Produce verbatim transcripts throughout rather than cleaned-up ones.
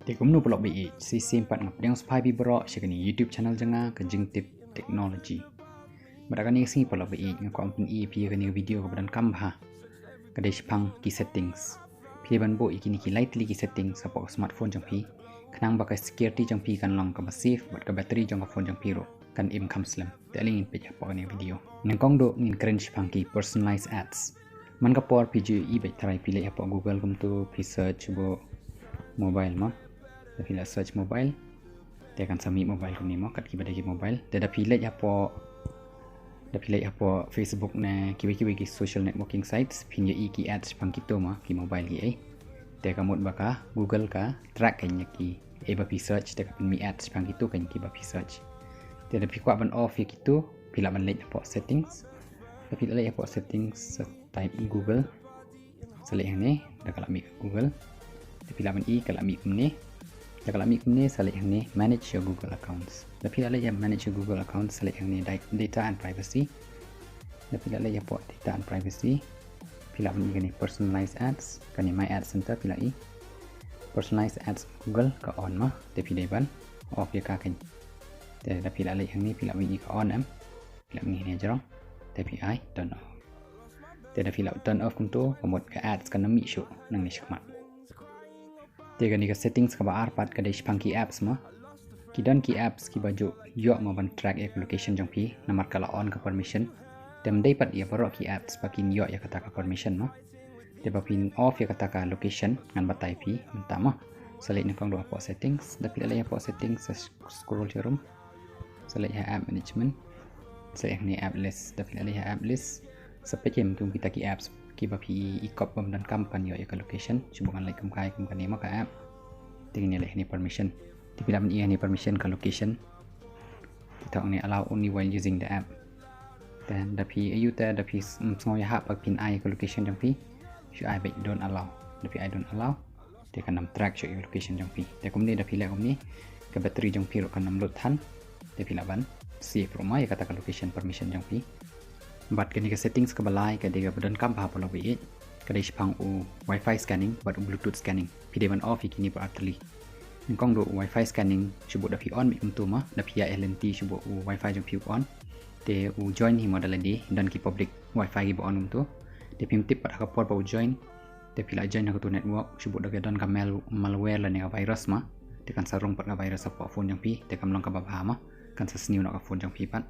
Te kumno paralok ba ïeit, sa shisien pat nga pdiang sngewbha ïa phi baroh sha kane ka YouTube channel jong nga, ka Jingtip Technology. Bad ha kane ka sngi paralok ba ïeit, nga kwah ban pyni ïa phi ïa kane ka video kaba donkam bha. Ka dei shaphang ki settings. Phi dei ban buh ïa kine ki lai tylli ki settings hapoh ka smartphone jong phi, khnang ba ka security jong phi kan long kaba safe bad ka battery jong ka phone jong phi ruh kan im kham slem. Te ale ngin peit hapoh kane ka video. Nyngkong duh ngin kren shaphang ki personalized ads. Man ka por phi ju ïohi beit tharai, phi leit hapoh Google kumto, phi search bad mobile mo. Da phi la search mobile, te kan sa mih mobile kumne mo, kat kiba dei ki mobile. Te da phi leit hapoh, da phi leit hapoh Facebook ne kiwei kiwei ki social networking sites, phin ïohi ki ads shaphang kito mo, ki mobile kiei. Te ka mut ba ka Google ka track kein ïa kiei ba phi search, te ka pynmih ads shaphang kito kein kiba phi search. Te da phi kwah ban off ïa kito, phi lah ban leit hapoh settings. Da phi leit hapoh settings, sa type Google. Sa leit hangne, da ka la mih Google. Da phi lah ban i ka la mih kumne. Da ka la mih kumne, sa leit hangne manage your Google accounts. Da phi la leit ïa manage your Google accounts, sa leit hangne da-, data and privacy. Da phi la leit hapoh data and privacy, phi lah ban i kane personalized ads, kane my ads center phi la i. Personalized ads Google ka on mo, te phi dei ban off ïa ka kein. Te da phi la leit hangne phi lah ban i ka on em. Phi lah ban i hangne jrong. Te phi ai turn off. Te da phi la turn off kumto, ka mut ka ads kan ym mih shuh nangne shakhmat. Te kane ka settings kaba ar pat ka dei shaphang ki apps mo. Ki don ki apps kiba ju ïoh mo ban track ïa ka location jong phi, namar ka la on ka permission. Te ym dei pat ïa baroh ki apps ba kin ïoh ïa kata ka permission mo. Te ba phin off ïa kata ka location ngan batai phi mynta mo. Sa leit nyngkong duh hapoh settings, da phi la leit hapoh settings, sa scroll sharum. Sa leit ha app management. Sa leit hangne app list, da phi la leit ha app list, sa peit ïa kum kita ki apps kiba phi i kop bym donkam ban ïoh ïa ka location. Shu buh ngan leit kum kai, kum kane mo ka app. Te ngin ïa leit hangne permission. Te phi lah ban i hangne permission ka location. Te thok hangne allow only while using the app. Te da phi ïoh te da phi s-, mm, sngew ïahap ba phin ai ka location jong phi, shu ai beit don't allow. Da phi ai don't allow, te kan ym track shuh ïa ka location jong phi. Te kumne da phi leh kumne, ka battery jong phi ruh kan ym lut than. Te phi lah ban save ruh mo ïa kata ka location permission jong phi. Bad kane ka settings kaba lai ka dei kaba donkam bha paralok ba ïeit. Ka dei shaphang u wifi scanning bad u bluetooth scanning. Phi dei ban off ïa kine baroh artylli. Nyngkong duh u wifi scanning, shu buh da phi on beit kumto mo, da phi ïaid lynti shu buh u wifi jong phi u on. Te u join hi mo da lade, don ki public wifi kiba on kumto. Te phim tip pat ha ka por ba u join. Te phi la join ha kato network, shu buh da ka don ka mal-, malware lane ka virus mo. Te kan sa rung pat ka virus hapoh phone jong phi, te kam long kaba bha mo. Kan sa sniew noh ka phone jong phi pat.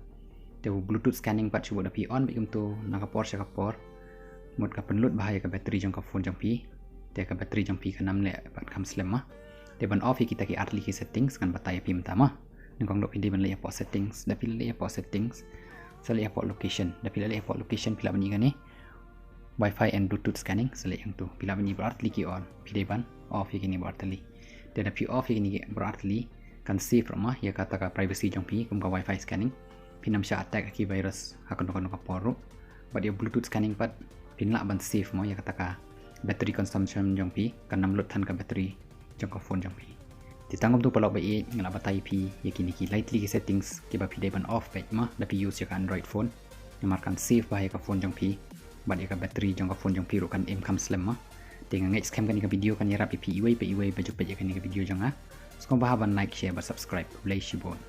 Te u bluetooth scanning pat shu buh da phi on beit kumto na ka por sha ka por. Mut ka pynlut bha ïa ka battery jong ka phone jong phi. Te ka battery jong phi kan ym leh pat kham slem mo. Te ban off ïa kita ki artylli ki settings ngan batai ïa phi mynta mo. Nyngkong duh phi dei ban leit hapoh settings, da phi la leit hapoh settings, sa leit hapoh location, da phi la leit hapoh location phi lah ban i kane wifi and bluetooth scanning, sa leit hangto. Phi lah ban i baroh artylli ki on, phi dei ban off ïa kine baroh artylli. Te da phi off ïa kine baroh artylli kan save ruh mo ïa kata ka privacy jong phi kum ka wifi scanning. Phin ym shah attack ha ki virus ha kano kano ka por ruh. Bad ïa bluetooth scanning pat phin lah ban save mo ïa kata ka battery consumption jong phi, kan ym lut than ka battery jong ka phone jong phi. Te tang kumto paralok ba ïeit, nga la batai ïa phi ïa kine ki lai tylli ki settings kiba phi dei ban off beit mo da phi use ïa ka Android phone. Namar kan save bha ïa ka phone jong phi bad ïa ka battery jong ka phone jong phi ruh kan im kham slem mo. Te nga ngeit skhem kane ka video kan ïarap ïa phi iwei pa iwei ba ju peit ïa kane ka video jong nga. Sngewbha ban like, share bad subscribe. Khublei shibun.